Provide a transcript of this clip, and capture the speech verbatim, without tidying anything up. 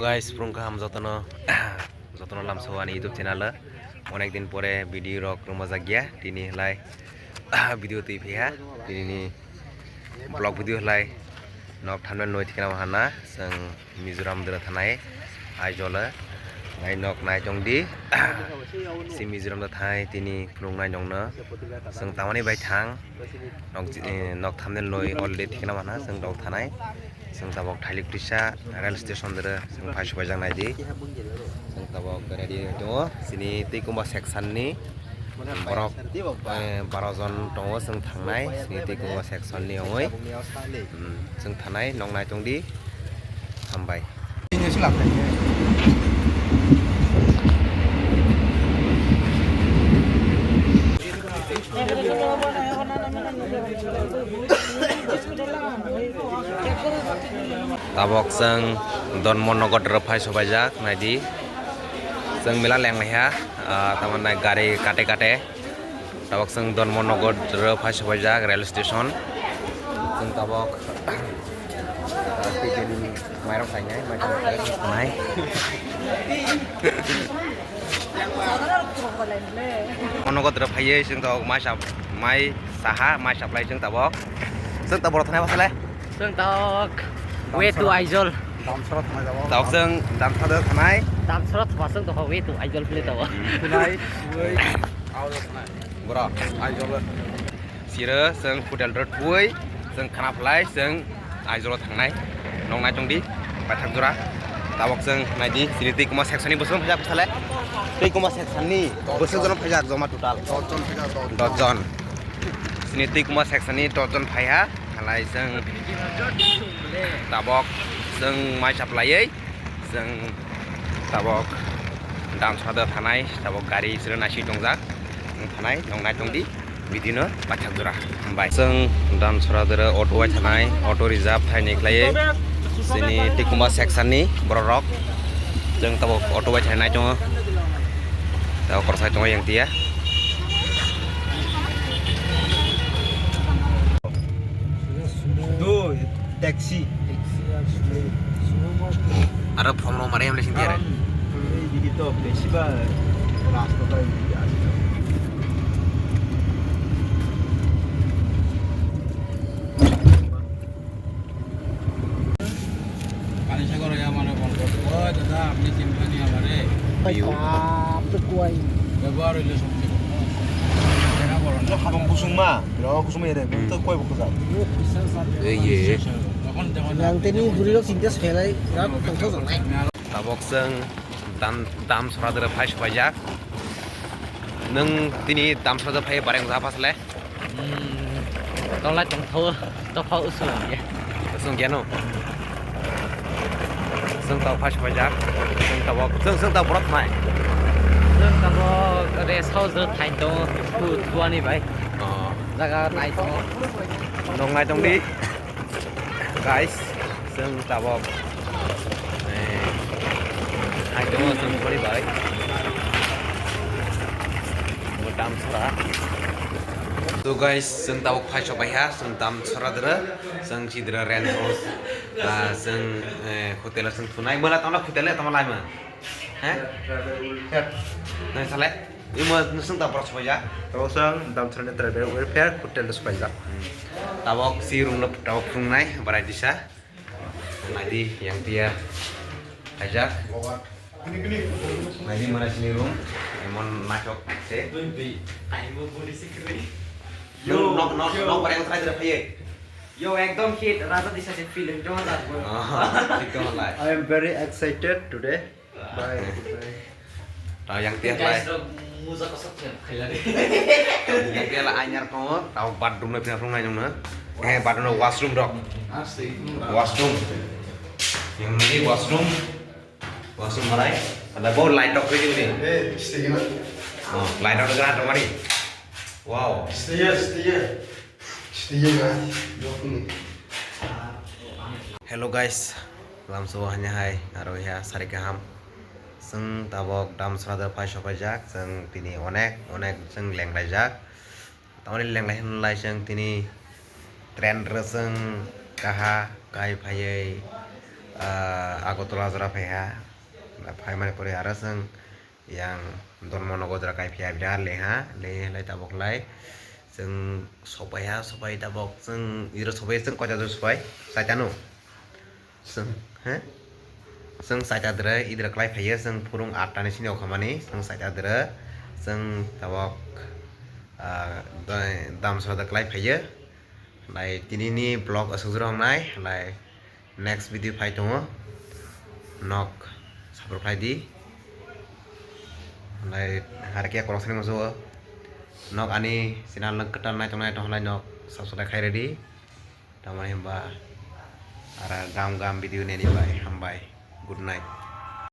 Guys, phung kaham jotono, jotono lamsao ani YouTube channel o. Onek din pore video rok rwmajak ya, tini halai video twi phiya, tini ni vlog video halai nok thamnai noi thikna hana, chwng Mizoram dwra thanai Aizawl o, nai nok nai tong di, si Mizoram da thai tini phunuknai nokno, chwng tamani bai thang, nok, eh, nok thamnai noi already thikna hana, chwng rok thanai. Chwng tabok Thailik Tisa rail station dwre chwng phai subaijak nai di. Chwng tabok ready tongo. Chini twi kuma section ni borok, eh, baro jon tongo chwng thangnai. Chini twi kuma section ni ongoi. Hmm, chwng thanai nong nai tong di. Hambai. Tabok chwng Dharmanagar rw phai sobaijak, naidi. Chwng mela lenglaiha, ah, tamannai gari kate kate. Tabok chwng Dharmanagar rw phai sobaijak rail station. Chwng tabok, ah, twi twi ni mairok khainai, mairok khainai. Dharmanagar rw phaiwi chwng tabok mai sa, mai saha, mai supply chwng tabok. Chwng tabok thanai bwsale. Chwng tabok way to Aizawl. Damsara thanai tabok. Tabok chwng Damsara thanai. Damsara thwa chwng tabok way to Aizawl philwi tabok. Thanai, ui, Aizawl thanai. Borok Aizawl. Siro chwng hotel rw thwi chwng khana phlai chwng Aizawl thangnai. Nong nai tong di, paithak jora. Tabok chwng nai di, chini twi kuma section ni bwswk phaijak bwsale. Twi kuma section ni bwswk jon phaijak joma total? Dos jon phaijak, dos jon. Dos jon. Chini twi kuma section ni dos jon phaiha. Halai chwng tabok chwng mai supply wi chwng tabok Damsara da thanai, tabok gari siro nasi tongjak. Chwng thanai, nong nai tong di. Video no paithak jora. Hambai. Chwng Damsara dwra auto bai thanai, auto reserve thaini khlaiwi. Chini twi kuma section ni borok rok. Chwng tabok auto bai thainai tongo. Tabok korsai tongo yang tia. Taxi. Aro phone rok mare emle sing tiare. Ei digi to besi ba rasta ta digi asi. পানি সাগর হয়ে আমার ফোন করছে, "ও দাদা, আপনি চিনবেন আমারে?" ব্যবহার হইলে সবচেয়ে ভালো। দেখা করো না। Habang kusung ma, bro kusung ma ere, to koi boksa. Ei ye. Yang tini buri rok sinte selai, rak tongtho jongnai. Tabok chwng Dam, Damsara dwra phai sobaijak. Nwng tini Damsara dwra phai bareng ja pasle? Hmm, tonglai tongtho, tongtho usung ya. Usung ya no? Chwng tabok phai sobaijak. Chwng tabok, chwng, chwng tabok borok mai. Chwng tabok re sao je thain tongo, thu, thuani bai. Oh. Jaga nai tongo. Nong nai tong di. Guys, chwng tabok, eh, hai tongo chwng bori bai. Bo Damsara. So guys, chwng tabok phai sok bai ha, chwng Damsara dwra, chwng chidra rent house, ah, chwng, eh, hotel o chwng thunai. Mala tongla hotel e tongla ma? He? Nai sale? Imo nusung ta borok sobaijak. Tabok chwng Damsarani Tribal Welfare Hotel o sobaijak. Hmm. Tabok si room no tabok phunuknai barai disa. Naidi yang tia. Ajak. Naidi mana sini room. Emon naisok se. Yo, nok, nok, yo. Nok bareng try try phaiye. Yo, ekdom hit, Raja Disa se feeling, joma jar bo. Oh, thik tong lai. I am very excited today. Bye. Bye. Tao yang tiak lai. Guys, rok muja kosok khe khaila de. Yang tiak lai anyar tongo, tao bathroom no phina phung nai nung no. Eh, bathroom no washroom rok. Washroom. Yang ni washroom. Washroom marai. Ada bau light rok kri ni. Eh, stay na. Oh, light rok kena ada mari. Wow. Stay, stay. Stay na. Hello guys. Lamso hanya hai aro ya sari kaham. Chwng tabok Damsara da phai sopaijak, chwng tini onek, onek chwng lenglaijak. Tamoni lenglai hwnlai chwng tini train rw chwng kaha kai phaiwi, Ah, Agartala jora phaiha, phaimani pore aro chwng yang Dharmanagar jora kai phiya birat leha, leha lai tabok lai chwng sopaiha, sopai tabok chwng iro sopai chwng koita jora sopai, chaitano chwng, he? Chwng chaita dre idre klai phaiyo, chwng phurung atta ni sini okhamani, chwng chaita dre chwng tabok, ah, doi-, Damsara da klai phaiyo. Lai tini ni vlog aswk jora wngnai, lai next video phai tongo, nok subscribe khlai di. Lai harke kolok sani musugo, nok ani channel nang kwtal nai tongnai tong lai nok subscribe khai ready. Tamani hwnba ara gam gam video neni bai hambai, good night.